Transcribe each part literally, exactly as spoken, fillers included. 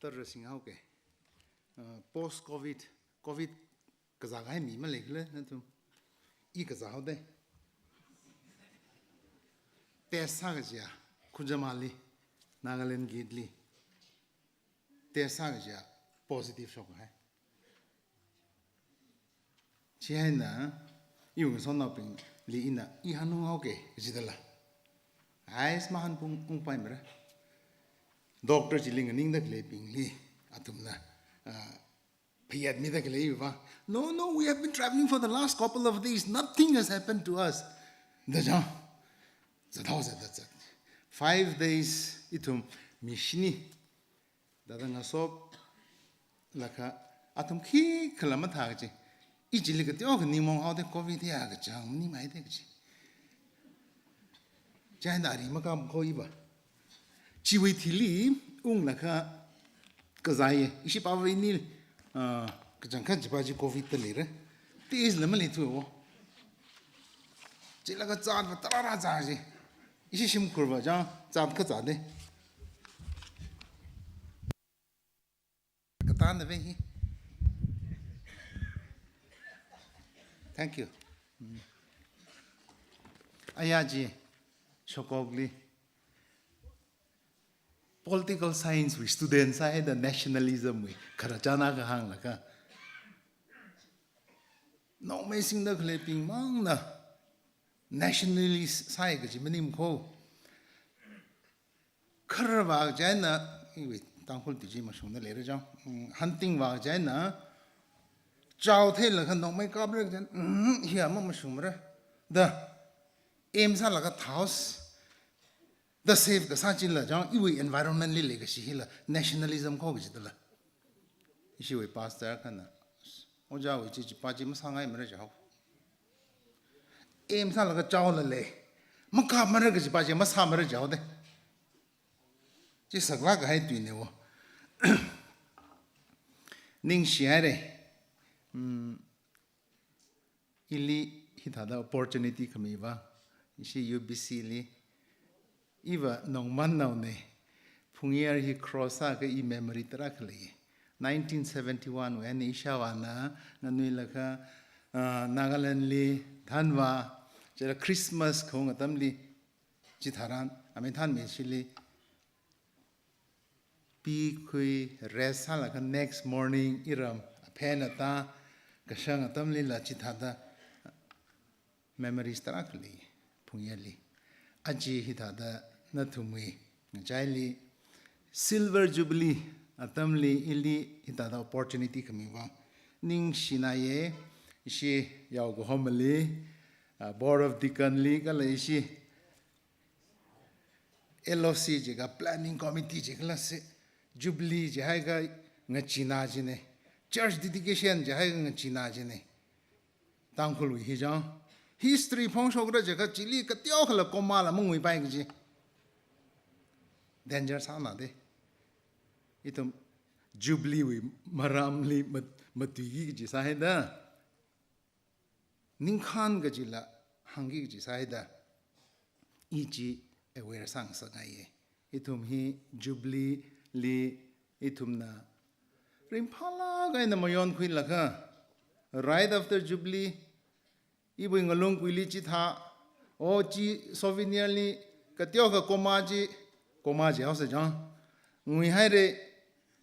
Tara singhaoke. Uh, post COVID, COVID kazā kahai mi maleikhala nathum. I kazāhaode. Test sākajiya, Khunjamali, Nagaland Gate li. Test sākajiya, positive shokhai. Chieina, iwui ngasotnaobingli ina, i hanunghaoke, jidala. Ai, sma hanpung ungpaimara. Doctor chili nganingda khaleibingli, athumna, ah, phayat mida khaleiva. "No, no, we have been traveling for the last couple of days. Nothing has happened to us." Da jang. Zathao zat zat. Five days, ithum mi shini. Thāda ngasoplaga athum khikhala mathā kaji. I chili kateokha ningmaong haode COVID ya kachang maningmai de kaji. Chieina ari makam kho iva. Chiwui thili unglaga kazāye. Ishi pāvai ni, ah, kachangkhat chipa chi COVID da leira. Test la maleithuwa. Chilaga zatva tarāra zāji. Ishi shimkhurva jang zat kazāde. Katānda ve hi. Thank you. Mm. Aya chi, shokokli. Political science wui student sāhaida nationalism wui khararchān akha hānglaga. Nongmei singda khaleibing mangna nationalist sāi kaji maning kho. Khararva chieina, iwui Tangkhul tui chi mashungda leira jang. Mm, hunting va chieina, chao theilaga nongmei kapra chieina, mm, hiya ma mashungmara. Da, aim sālaga thaos, da save kasā chila jang, iwui environment li leikashi hila, nationalism kho kajidala. Ishiwui pastor akhana, ojāwui chi chipa chi masāngaimara jao. Aim sālaga chaola lei. Makapmara kajipa chi masāmara jaode. Chi saklāk kahai tuine wo. Ningshihaire. Hmm. Ili hithāda opportunity khamiva. Ishi U B C li. Iva nongmannaone. Phungyar hi cross sākha i memory tarākha lei. Nineteen seventy-one wui eina ishāvāna nganuilakha, ah, Nagaland li thanva, chila Christmas khaung atamli chitharan, amei thanmi shili pikhui rest sālaga next morning iram aphen ata kashang atamlila chithāda memories tarākha lei, Phungyarli. Aja hithāda nathumwui ngachaili Silver Jubilee atamli ili hithāda opportunity khamiva ningshinaye, ishi yaokahomali, ah, Board of Deacon li kala ishi L O C jiakha Planning Committee jiakha lasi, Jubilee jihaiakha ngachina jine, Church Dedication jihaiakha ngachina jine. Tangkhulwui hi jang. History phongshokra jiakha chili kateokhala comma la manguipai kaji. Danger sānade. Ithum Jubilee wui maramli mat-, matuiki kaji sāhaida. Ningkhān kajila hāngki kaji sāhaida. I chi aware sāngasakngaiye. Ithum hi Jubilee li ithumna ringphālāk eina mayonkhuilaga, right after Jubilee, iwui ngalungkuili chithā, o chi souvenir li, kateokha comma chi, comma jihaosa jang, nguihaire,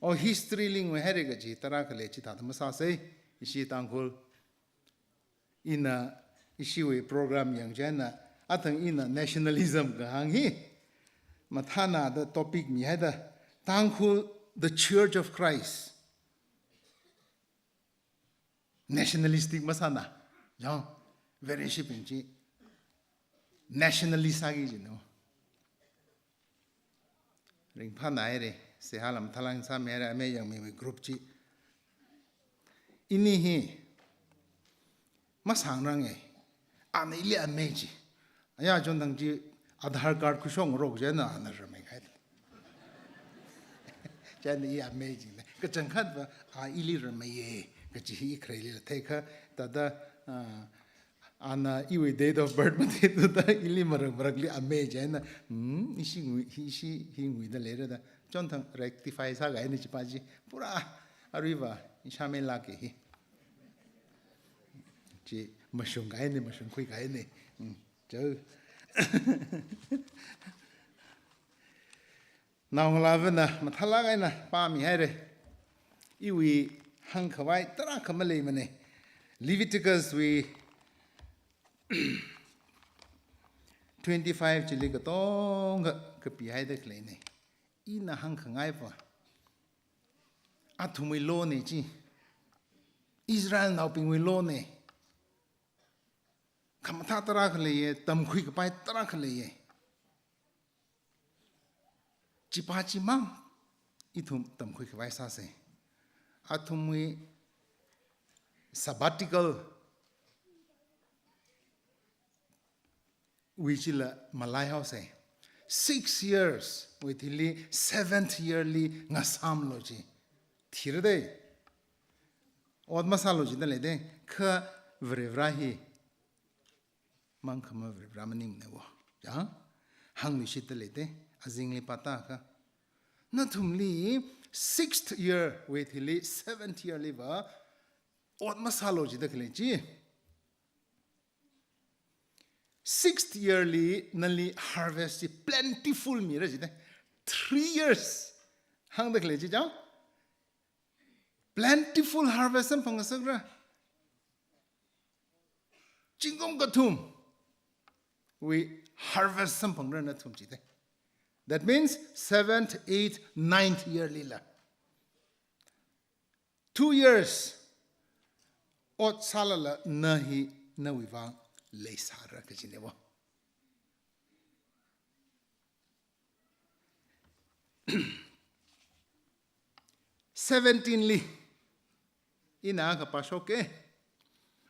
o history li nguihaire kaji tarākha lei, chithāda masāsei, ishi Tangkhul. Ina ishiwui program yangchieina, athang ina nationalism kahāng hi, mathānada topic mihaida, Tangkhul, the Church of Christ. Nationalistic masāna, jang, Vareshibing chi nationalist sāki jino. Ringphānaire, seihā lam thalang sāmire, amei yangmiwui group chi. Ini hi masāngranga, ana ili amei chi. Aya chondang chi Aadhaar card khuishongrok chieina ana ramei kahai. Chieina i amei china. Kachangkhatva, a ili rameiye, kaji hi i kharelila theikha, thāda, ah, ana iwui date of birth matheithuda ili marak marakli amei chieina, hmm, ishi ngui, ishi hi nguida leirada, Chonthang rectify sākahaina chipa chi. Pura aruiva ishāmeilāka hi. Chi mashungkahaina, mashungkhuikahaina. Mm, chao. Naongalāvana mathālāk eina pāmihaira. Iwui hāngkhavai tarākha maleimana. Leviticus wui twenty-five chili katonga kapihaida khaleina. Ina hāngkhangaiva athumwui law na chi. Israelnaobingwui law na. Khamathā tarākha leiya, tamkhuikapai tarākha leiya. Chipa chimang ithum tamkhuikhavai sāsa. Athumwui sabbatical wui chila malaihaosa. Six years wui thili seventh year li ngasāmlu chi. Thira dei. Ot masālu jida lei dei. Kha Varivarā hi mangkhama Varivarā maningmana wo. Ya? Hāngluishitda lei dei. Azingli pātākha, nathumli sixth year wui thili seventh year liva ot masālu jida khalei chi. Sixth year li nali harvest chi plentiful mira jida. Three years hāngda khalei chi chang. Plentiful harvest samphangngasakra. Zingkum kathumwui harvest samphangra nathum jida. That means seventh, eighth, ninth year lila. Two years ot sālala na hi nawui vang leisāra kajina wo. Seventeen li, ina akha pāshoka.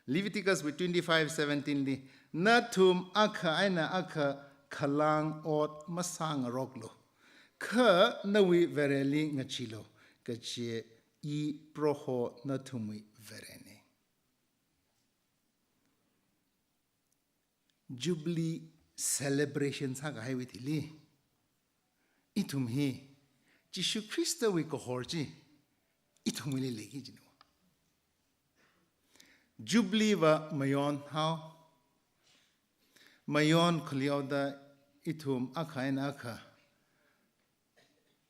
Leviticus wui twenty-five seventeen li, nathum akha eina akha khalāng ot masāngaroklu. Kha nawui Vareli ngacheelu, kaje I Proho nathumwui Varena. Jubilee celebration sākahaiwui thili, ithum hi Jishu Khristawui kahor chi ithumwuili leiki jina. Jubilee va mayonhao. Mayon khaleihaoda ithum akha eina akha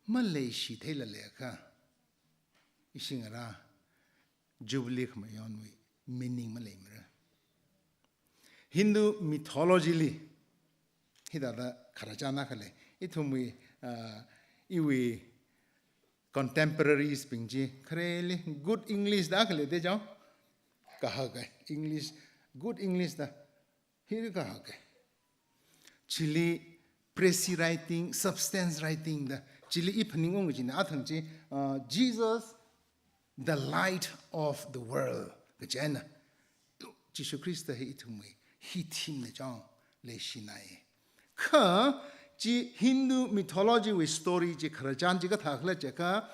maleishitheila leiakha, ishi ngarā Jubilee khamayonwui meaning maleimara. Hindu mythology li hithāda khararchan akha lei. Ithumwui, ah, iwui contemporaries bing chi khareli good English da khalei dei chang. Kahaka English, good English da. Hili kahaka. Chili précis writing, substance writing da. Chili i phaningung kajina athang chi, uh, Jesus, the light of the world. Kajina. Jishu Khrista hi ithumwui hi theme na chang leishinai. Kha chi Hindu mythology wui story chi khararchan chi kathā khala jiakha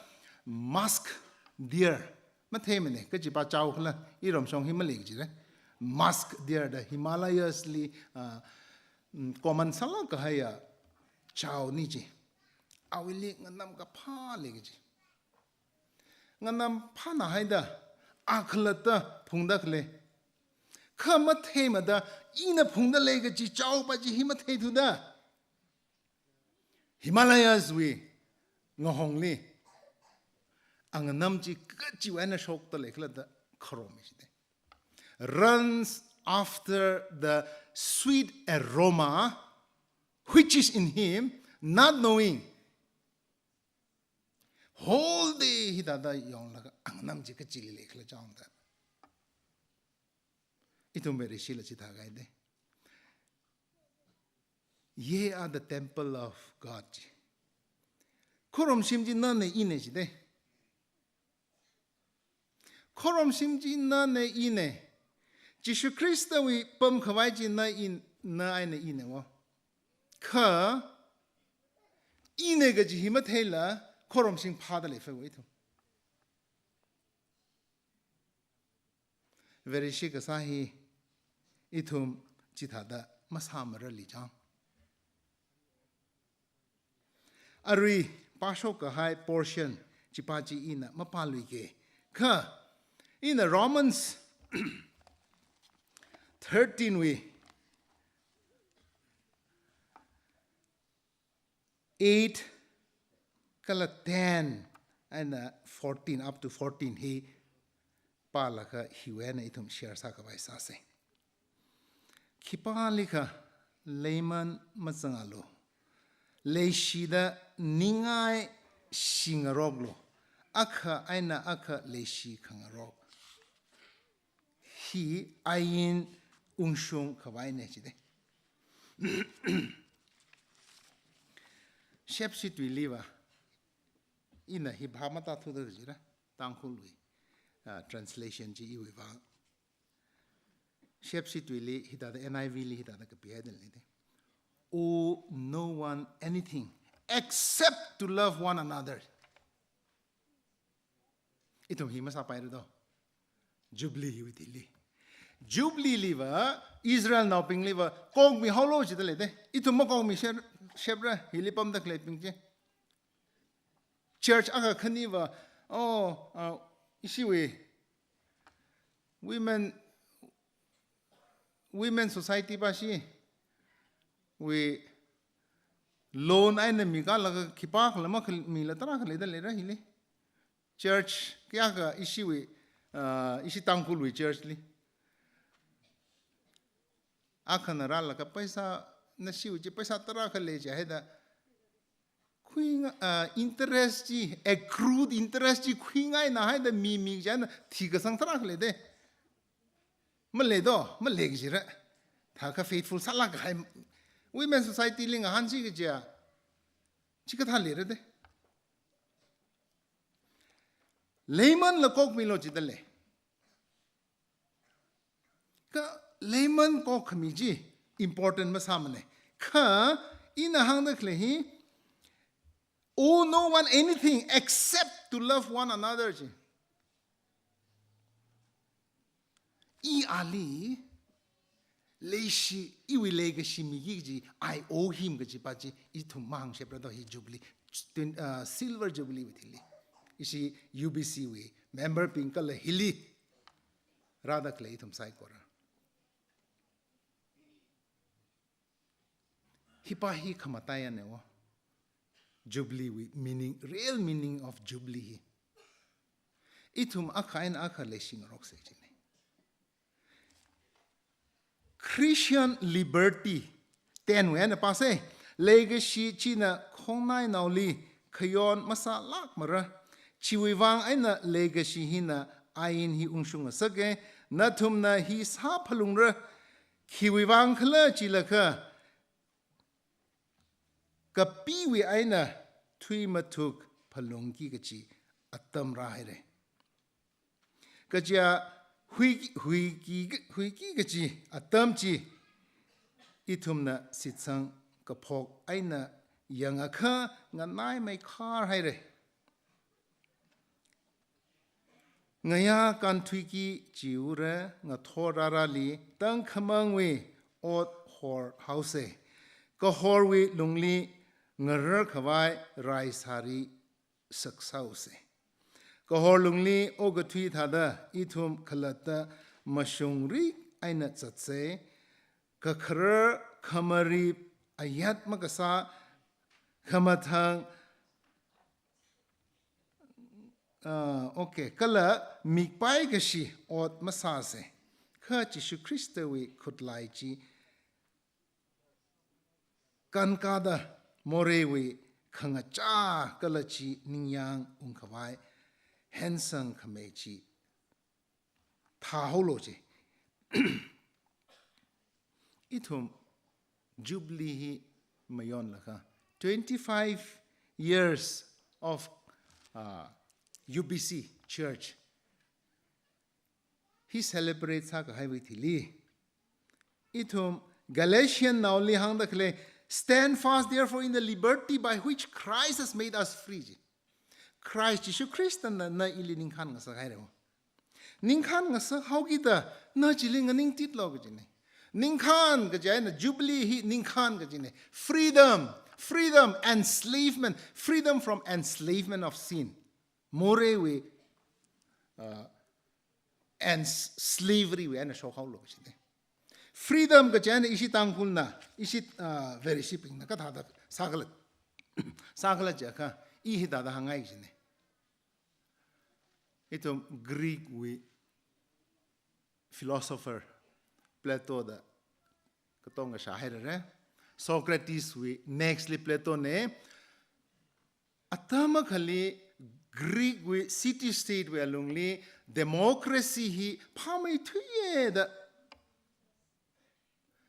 masked deer. Matheimana, kajipa chao khala, iramshong hi malei kajira. Masked deer da Himalayas li, ah, mm, common sālāk kahaiya chaoni chi. Awuili nganam kaphā lei kaji. Nganam phāna haida, akhalatta phungda khalei. Kha matheimada, ina phungda lei kaji chaopa chi hi matheithuda. Himalayas wui ngahongli, anganam chi kachiwui eina shokta lei khala da kharomi shida. Runs after the sweet aroma which is in him, not knowing. Whole day hithāda yonglaga anganam chi kachili lei khala chang da. Ithum Vareshila chithākahai dei. Ye are the temple of God. Khorumshim chi nana ina jida. Khorumshim chi nana ina. Jishu Khristawui pamkhavai chi na in, na eina ina wo. Kha ina kaji hi matheila khorumshim phāda lei fai wo ithum. Vareshi kasā hi ithum chithāda masāmarali chang. Arui pāshok kahai portion chipa chi ina mapāluike. Kha ina Romans thirteen wui eight kala ten eina fourteen, up to fourteen hi pālaga hiwui eina ithum share sākhavai sāse. Khipālikha leiman mazangalu. Leishida ningai shingaroklu. Akha eina akha leishi khangarok. Hi ain ungshung khavaine chide. Shepshi tuiliva, ina hi bhap matāthuda jira, Tangkhulwui, ah, translation chi iwui vang. Shepshi tuili hithāda, N I V li hithāda kapihaida leide. Owe no one anything except to love one another. Ithum hi masāpaira do. Jubilee hiwui thili. Jubilee liva, Israelnaobing liva, kokmi haolo jida leide. Ithum makokmi shep-, shepra, hili pamda khaleibing chi. Church akha khaniva, oh, ah, ishiwui women, women society pa shiwui loan eina mikalaga khipākhala makhal-, mila tarākha leida leira hili. Church kayākha ishiwui, ah, ishi Tangkhulwui church li. Akhana rālaga paisa, nashiwui chi paisa tarākha lei jihaida. Khuinga, ah, interest chi, accrued interest chi khuingaina haida mi mi jihaina thikasang tarākha leide. Malei do, malei kajira. Thākha faithful sālāk kahai. Women society li ngahānsi kajiya. Chikathā leira de. Leimanla kokmilu jida lei. Kha leiman kokkhami chi important masāmane. Kha ina hāngda khalei hi, owe no one anything except to love one another chi. I ali leishi, iwui leikashi miki kaji, I owe him kaji pa chi, ithum mahāngshapra do hi Jubilee, twen-, ah, Silver Jubilee wui thili. Ishi U B C wui member bing kala hili rāda khalei ithum saikora. Hi pa hi khamataiya ne wo. Jubilee wui meaning, real meaning of Jubilee hi. Ithum akha eina akha leishingarokse jine. Christian liberty, ten wui eina pāse, leikashi china khongnainaoli khayon masālākmara. Chiwui vang eina leikashi hina ain hi ungshungngasake, nathumna hi sāphalungra, khiwui vang khala chilakha, kapiwui eina thui mathuk phalungki kachi atam rāhaire. Kaja huiki, huiki, huiki kachi atam chi ithumna shitsang kaphok eina yangakha nganaimeikharhaire. Ngayā kānthuiki chiura, ngathor rārāli tangkhamangwui ot horhaose. Kahorwui lungli ngarar khavai rai sāri saksāose. Kahor lungli okathui thāda ithum khalatta mashungrik eina zatse. Kakharar khamari ayat makasā khamathang, ah, okay, kala mikpai kashi ot masāse. Kha Jishu Khristawui khutlai chi kankāda moreiwui khangachā kala chi ningyāng ungkhavai hensang khamei chi thāhaolo chi. Ithum Jubilee hi mayonlakha, twenty-five years of, uh, U B C Church hi celebrate sākahaiwui thili, ithum Galatiannaoli hāngda khalei, "Stand fast, therefore, in the liberty by which Christ has made us free," ji. Christ, Jishu Khristana na ili ningkhān ngasakhaire. Ningkhān ngasakhaokida, na chili nganingtitlo kajine. Ningkhān kaji eina Jubilee hi ningkhān kajine. Freedom, Freedom, enslavement, freedom from enslavement of sin. Moreiwui, uh, and s-, slavery wui eina shokhaolu kajina. Freedom kachi eina ishi Tangkhulna, ishi, uh, Vareshibingna kathāda sākhala, sākhala jiakha, i hithāda hāngngai kajina. Ithum Greek wui philosopher Plato da katonga shāhairara. Socrates wui next li Plato na. Atam akhali Greek wui city state wui alungli democracy hi phāmeithuiya da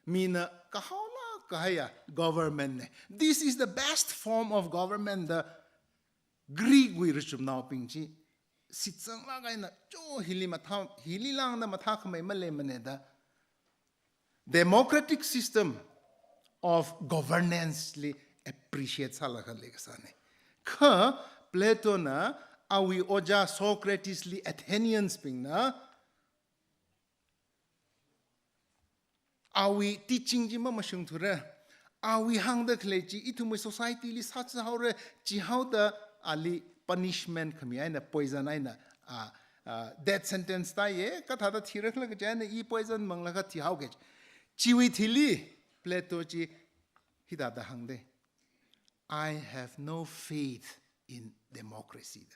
mina kahaolāk kahaiya government na. This is the best form of government da Greek wui rachumnaobing chi shitsanglāk eina, cho hili mathā, hili lāngda mathākhamei maleimana da democratic system of governance li appreciate sālaga leikasāna. Kha Plato na awui ojā Socrates li Athenians bingna awui teaching chi mamashungthura. Awui hāngda khalei chi ithumwui society li sāchihaora, chihaoda ali punishment khami eina poison eina, ah, ah, death sentence tāya, kathāda thirakhala kachi eina i poison manglaga thihaoki. Chiwui thili Plato chi hithāda hāngda. "I have no faith in democracy."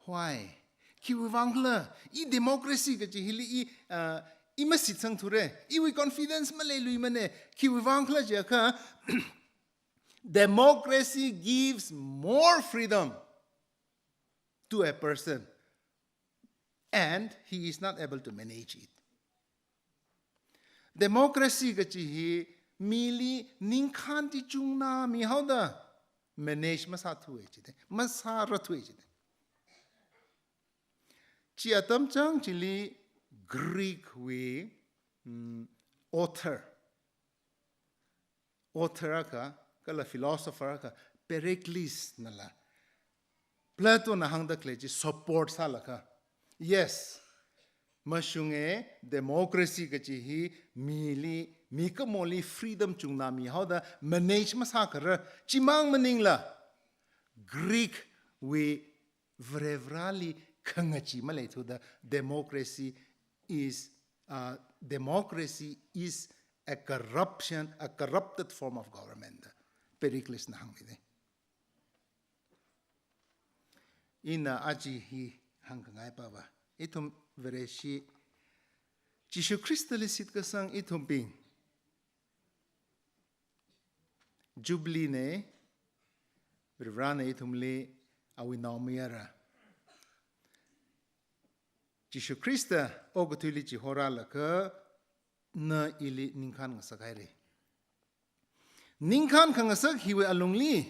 Why? Khiwui vangkhala, i democracy kachi hili i, uh, i mashitsangthura, iwui confidence maleiluimana, khiwui vangkhala jiakha, democracy gives more freedom to a person, and he is not able to manage it. Democracy kachi hi mili ningkhān chi chungnā mihaoda manage masāthuwa jida, masāratthuwa jida. Chi atam chang chili Greek wui, mm, author, author akha, kala philosopher akha, Pericles nala Plato na hāngda khalei chi support sālaga, yes, mashunga, democracy kachi hi mili, mikumoli freedom chungnā mihaoda manage masākharar, chimang maningla Greek wui Varivarāli khangachee maleithuda democracy is, uh, democracy is a corruption, a corrupted form of government. Pericles na hāngmida. Ina aja hi hāngkhangai pava, ithum Vareshi Jishu Khristali shitkasang ithumbing Jubilee na, Varivarāna ithumli awui naomayara Jishu Khrista okathuili chihorālaga na ili ningkhān ngasakhaira. Ningkhān khangasak hiwui alungli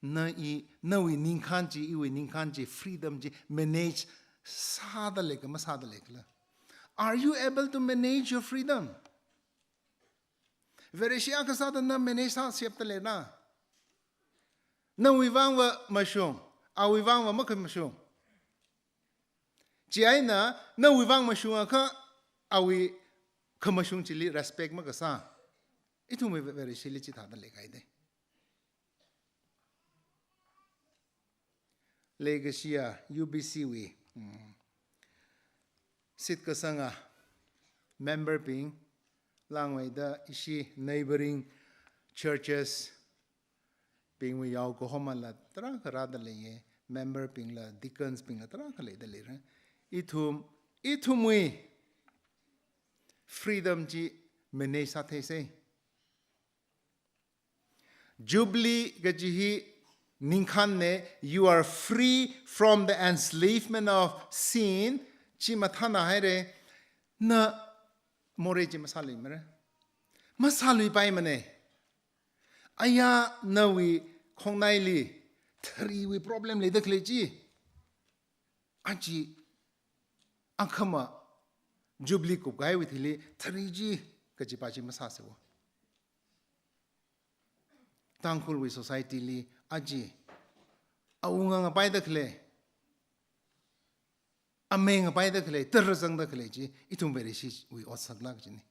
na i, nawui ningkhān chi, iwui ningkhān chi, freedom chi manage sāda leika masāda leikhala? Are you able to manage your freedom? Vareshi akha sāda na manage sāshapda leira. Nawui vangva mashung, awui vangva makhamashung. Chieina nawui vang mashungakha awui khamashung chili respect makasā. Ithumwui Vareshili chithāda leikahaida. Leikashiya U B C wui, mm, shitkasanga member bing, langmeida ishi neighboring churches bingwui yaokahomala tarākha rāda leiya, member bingla, deacons bingla tarākha leida leira. Ithum, ithumwui freedom chi manage sātheisa. Jubilee kaji hi ningkhānna, you are free from the enslavement of sin, chi mathānā haira, na morei chi masāluimara. Masāluipaimana. Aya nawui khongnaili thariwui problem leida khalei chi, aja akhama Jubilee kupkahaiwui thili thari chi kajipa chi masāsāwo. Tangkhulwui society li aja awunga ngapaida khalei, amei ngapaida khalei, tara zangda khalei chi ithum Vareshiwui otsaklāk kajina.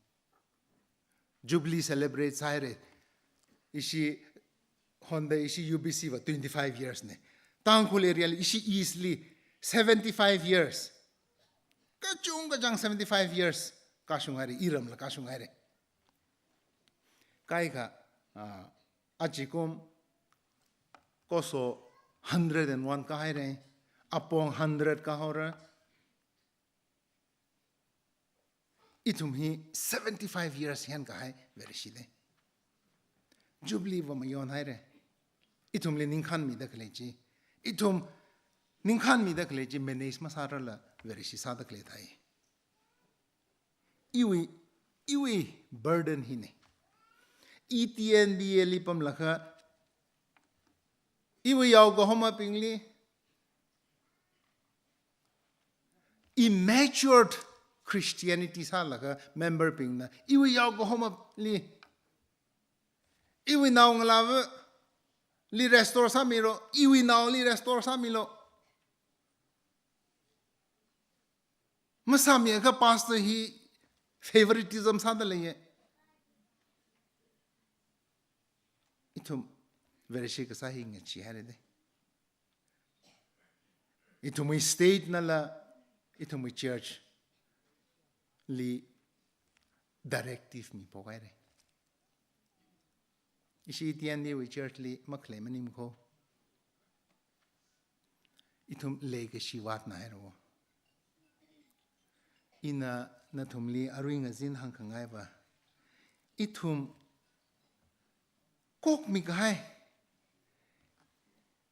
Jubilee celebrate sāhaira. Ishi Honda ishi U B C va twenty-five years ne. Tangkhul area li ishi East li seventy-five years. Kachungkha chang seventy-five years kashung haira, iramla kashung haira. Kaikha, ah, ajikum Koso hundred and one kahaira, Apong hundred kahaora. Ithum hi seventy-five years henkahai Vareshi lei. Jubilee va mayon haira. Ithumli ningkhan mida khalei chi. Ithum ningkhan mida khalei chi manage masārala Vareshi sāda khalei thai. Iwui, iwui burden hi ne. E T N D A li pamlakha, iwui yaokahomabingli, immature Christianity sālaga member bingna, iwui yaokahomali, iwui naongalāvali restore sāmilo, iwui naoli restore sāmilo. Masāmiakha pastor hi favoritism sāda leiya. Ithum Vareshi kasā hi ngacheehaira de. Ithumwui state nala, ithumwui church li directive miphok haira. Ishi E T N D A wui church li makhalei maning ko. Ithum leikashi vātna haira wo. Ina nathumli arui ngazin hāngkhangai va. Ithum kokmi kahai.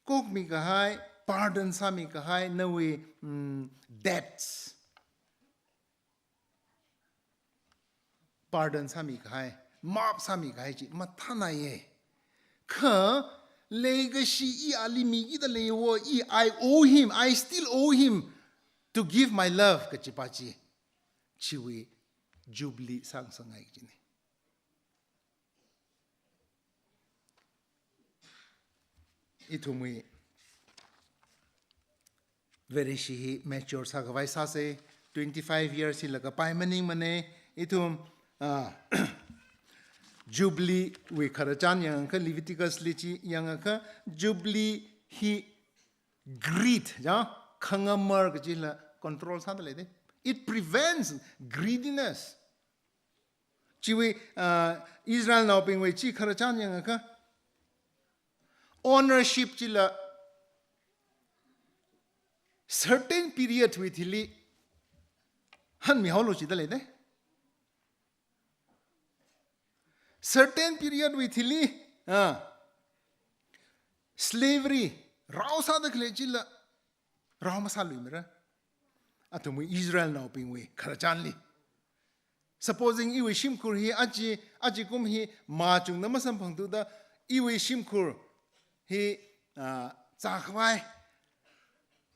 Kokmi kahai, pardon sāmi kahai, nawui, mm, debts. Pardon sāmi kahai, maap sāmi kahai chi mathānaiya. Kha, leikashi i ali mikida leiya wo, i, I owe him, I still owe him to give my love kachi pa chi. Chiwui Jubilee sāngasakngai kajina. Ithumwui Vareshi hi mature sākhavai sāsa, twenty-five years hi lakapai maningmana, ithum, ah, Jubilee wui khararchan yangakha, Leviticus li chi yangakha, Jubilee hi greed, ya, khangamar kachila control sāda lei de. It prevents greediness. Chiwui, ah, Israelnaobingwui chi khararchan yangakha, ownership chila certain period wui thili hanmihaolu chida lei de. Certain period wui thili, ah, slavery, rao sāda khalei chila, rao masāluimara. Athumwui Israelnaobingwui khararchanli. Supposing iwui shimkhur hi achi, achikum hi machungna masamphangthuda, iwui shimkhur hi, ah, zākhavai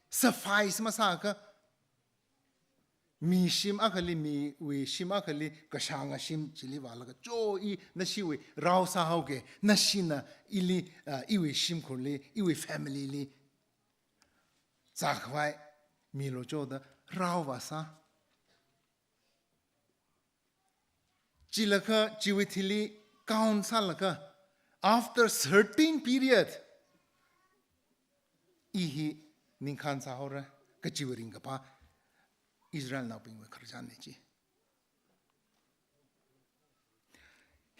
suffice masāakha, mi shim akhali, miwui shim akhali, kashanga shim chili vālaga, cho, i nashiwui rao sāhaoke, nashina ili, ah, iwui shimkhurli, iwui family li zākhavai milu choda rao vāsā. Chilakha chiwui thili count sālakha, after certain period, i hi ningkhan sāhaora, kachiwui ringkaphā Israelnaobingwui khararchanna chi.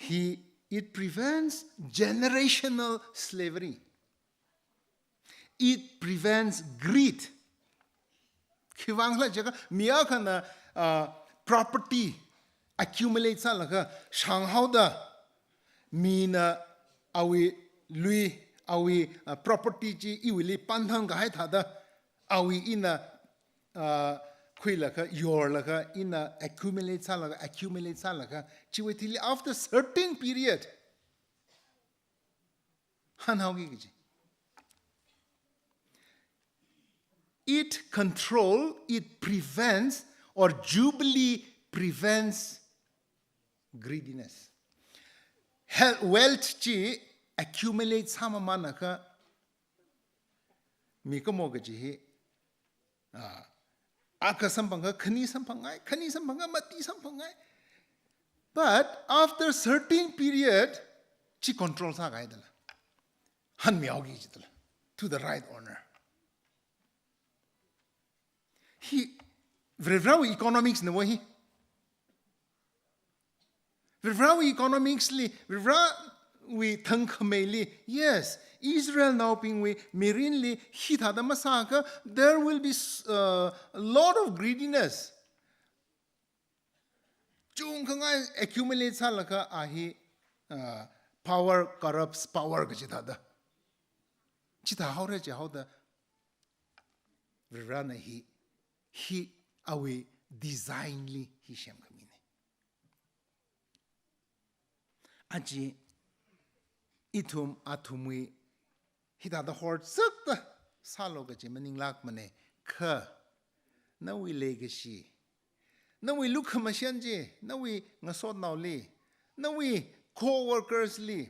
Hi, it prevents generational slavery. It prevents greed. Khiwuivangkhala jiakha, mi akhana, ah, property accumulate sālaga shānghaoda, mina awui lui, awui, ah, property chi iwuili panthang kahai thāda, awui ina, ah, khuilaga, yorlaga, ina accumulate sālaga, accumulate sālaga, chiwui thili after certain period, hanhaoki kaji. It control, it prevents, or Jubilee prevents greediness. Hel-, wealth chi accumulate sāmamanakha, mikumo kaji hi, ah, akha samphangakha khani samphangngai, khani samphangakha mati samphangngai. But after certain period, chi control sākahaidala, hanmihaoki jidala, to the right owner. Hi, Varivarāwui economics na wa hi. Varivarāwui economics li, Varivarāwui thangkhameili, yes, Israelnaobingwui mirinli hithāda masākha, there will be s-, uh, a lot of greediness. Chungkhangai accumulate sālaga a hi, uh, power corrupts power kaji thāda. Chithāhaora jihaoda Varivarāna hi, hi awui design li hi semkhamina. Aja ithum athumwui hithāda horzakta sālu kaji maninglākmana, kha nawui leikashi, nawui lukhamashan chi, nawui ngasotnaoli, nawui co-workers li,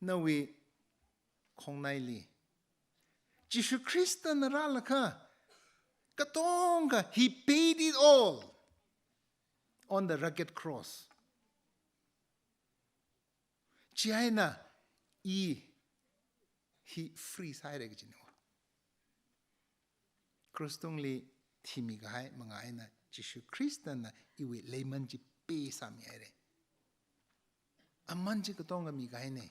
nawui khongnaili Jishu Khristana rālaga, katonga, he paid it all on the rugged cross. Chieina i hi free sāhaira kajina. Cross tungli thimikahai manga eina Jishu Khristana iwui leiman chi pay sāmihaira. Aman chi katonga mikahaina.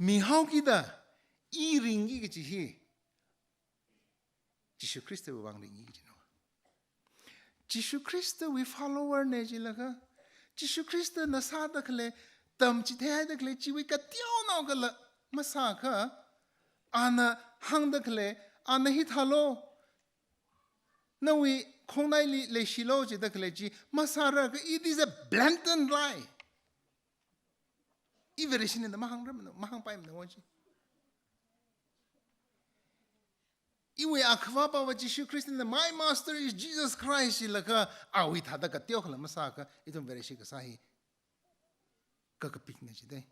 Mihaokida i ringki kaji hi Jishu Khristawui vang ringki kajina. Jishu Khristawui follower na jilaga, Jishu Khristana sāda khalei, tamchitheihaida khalei chiwui kateonaokhala masākha, ana hāngda khalei, ana hithālu, nawui khongnaili leishilu jida khalei chi masārakha, it is a blatant lie. I Vareshina mahāngra mana, mahāngpaimana wa chi. Iwui Akhavā Pāva Jishu Khristana, "My master is Jesus Christ," jilaga awui thāda kateokhala masākha, ithum Vareshi kasā hi kakapikna jidai.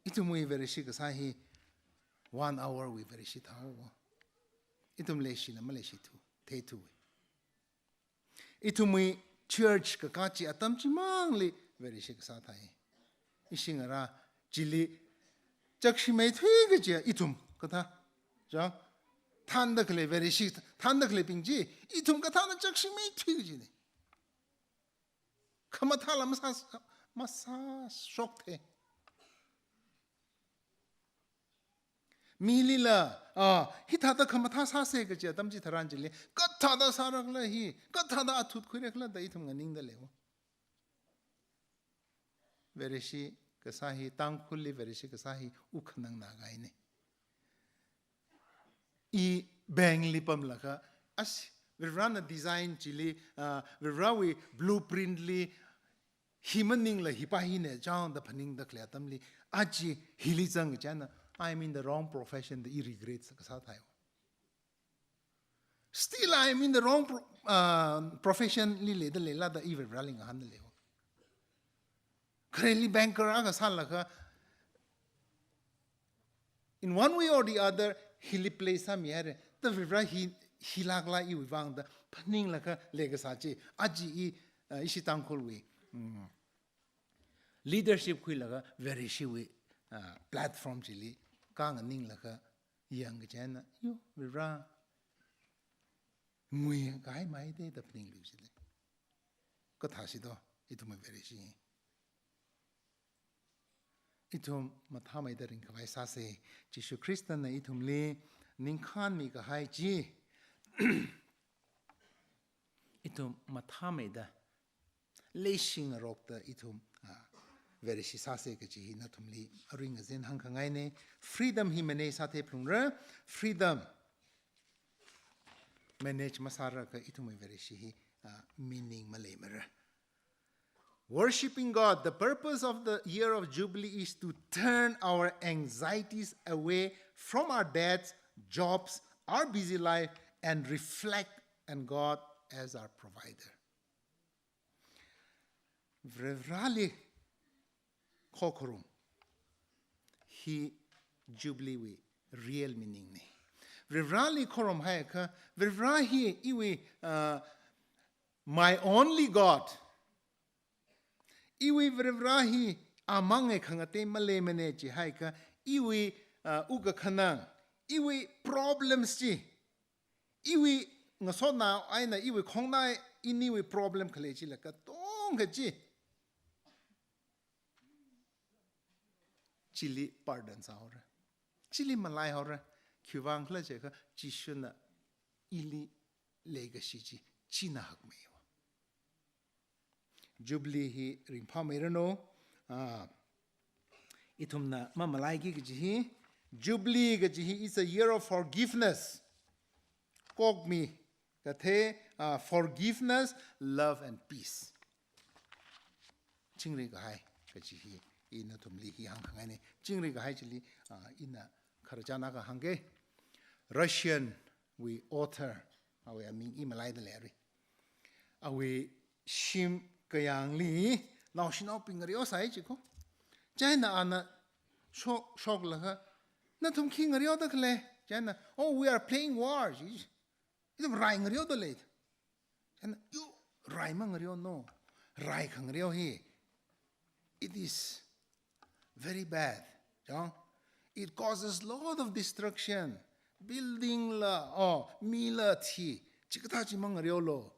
Ithumwui Vareshi kasā hi one hour wui Vareshi thāhaowa. Ithum leishila maleishithu, theithuwa. Ithumwui church kakā chi atam chimangli Vareshi kasā thāi. Ishi ngarā chili chakshimeithui kaji ithum kathā. Chang, thānda khalei Vareshi, thānda khaleibing chi, ithum kathāna chakshimeithui kajina. Khamathāla masā, masāshokthei. Milila, ah, hithāda khamathā sāsa kaji atam chitharan chili, kathāda sārakhala hi, kathāda athut khuirakhala da ithum nganingda leiwa. Vareshi kasā hi, Tangkhulli Vareshi kasā hi, wukhanang nākahaina. I bank li pamlaga, as Varivarana design chili, ah, Varivarawui blueprint li, hi maningla hi pa hina chang da phaningda khalei atamli, aja hili zang chieina, "I am in the wrong profession," da i regret kasā thāi. "Still I am in the wrong pro-, uh, profession li leida leila," da i Varivarali ngahānda leiwa. Khareli banker akha sālaga, in one way or the other, hili place sāmihaira. Da Varivara hi, hilākla iwui vang da phaninglaga leikasā chi, aja i, uh, ishi Tangkhulwui, mm, leadership khuilaga Vareshiwui, uh, platform chili khanganinglaga yangkachieina, yo, Varivara nguikahai maida da phaninglu jida. Kathāsi do, ithum Vareshi. Ithum mathāmeida ringkhavai sāsa, Jishu Khristana ithumli ningkhānmi kahai chi, ithum mathāmeida, leishingarokta ithum, ah, Vareshi sāsa kaji hi nathumli aring azin hāngkhangaina. Freedom hi manage sāthei phalungra, freedom manage masārakha ithumwui Vareshi hi, ah, meaning maleimara. Worshipping God, the purpose of the year of Jubilee is to turn our anxieties away from our debts, jobs, our busy life, and reflect on God as our provider. Varivarali khokharum hi Jubilee wui real meaning na. Varivarali khorumhaiakha, Varivara hi iwui, uh, My only God. Iwui Varivarā hi amang e khangatei maleimana jihaiakha, iwui, uh, wukkhanang, iwui problems chi, iwui ngasotnao eina iwui khongnai, iniwui problem khalei chila katonga chi, chili pardon sāhaora. Chili malaihaora. Khiwuivang khala jiakha, Jishuna ili leikashi chi, china hakmeiya. Jubilee hi ringphāmeiranu, ah, ithumna mamalaiki kaji hi, Jubilee kaji hi is a year of forgiveness. Kokmi, kathei, ah, forgiveness, love and peace. Chingri kahai kaji hi, ina nathumli hi hāngkhangaina. Chingri kahai chili, ah, ina khararchan akha hāngke. Russian wui author, awui aming i malaida leira. Awui shim kayāngli, naoshinaobing ngareosai jiko. Chieina ana shok, shoklaga, nathum khi ngareoda khalei? Chieina, "Oh, we are playing war," ji. Ithum rai ngareoda lei. Chieina, "Yo, rai mangareonu. Rai khangareo hi, it is very bad. Chang? It causes lot of destruction. Building la, oh, mila thi. Chikathā chi mangareolu.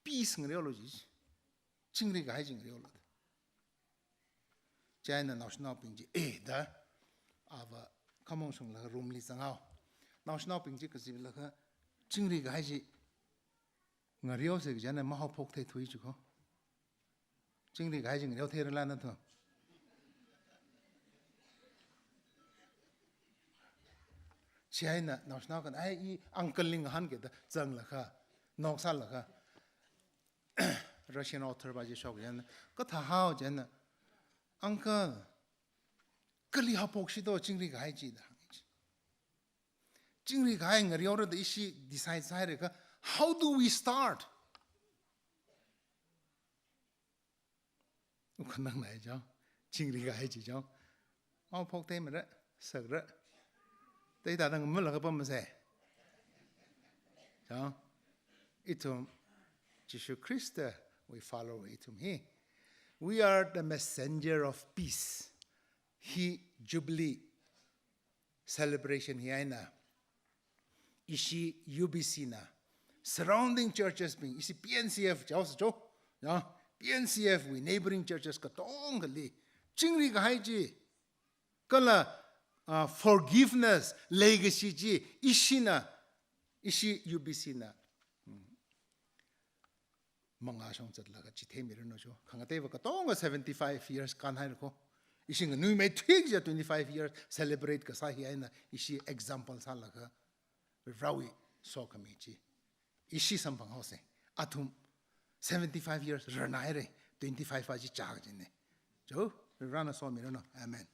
Peace ngareolu," ji. Chingri kahai chi ngareolu. Chieina naoshinaobing chi, "Eh," da. Ava khamong shunglaga room li zanghao. Naoshinaobing chi kazilaga, "Chingri kahai chi ngareose," kaji eina mahaophok theithui jiko. Chingri kahai chi ngareotheirala nathum? Chieina naoshinao akhana, "Ai, i uncle li ngahānke," da zanglaga, noksālaga, Russian author pa chi shok chieina, "Kathāhao?" chieina, "Uncle, kali haophokshi do chingri kahai chi?" da hānga. Chingri kahai ngareora da ishi decide sāhaiakha, how do we start? Wukhanang nai chang, chingri kahai chi chang. Mahaophok theimara, sakra. Theida dang mala kapam masei. Chang, ithum, Jishu Khristawui follower ithum hi, we are the messenger of peace. Hi Jubilee celebration hi eina, ishi U B C na, surrounding churches bing, ishi P N C F, chaosa cho, ya, P N C F wui neighboring churches katongali, chingri kahai chi, kala, ah, forgiveness leikashi chi, ishina, ishi U B C na, hmm, mangā shong zatlaga chitheimira no cho. Khangateiva katonga seventy-five years kānhaira ko. Ishi nganuimeithui kaja twenty-five years celebrate kasā hi eina ishi example sālaga Varewui sokhami chi ishi samphanghaosa. Athum seventy-five years rarnahaira, twenty-five va chi chak jine. Cho, Varena somira no. Amen.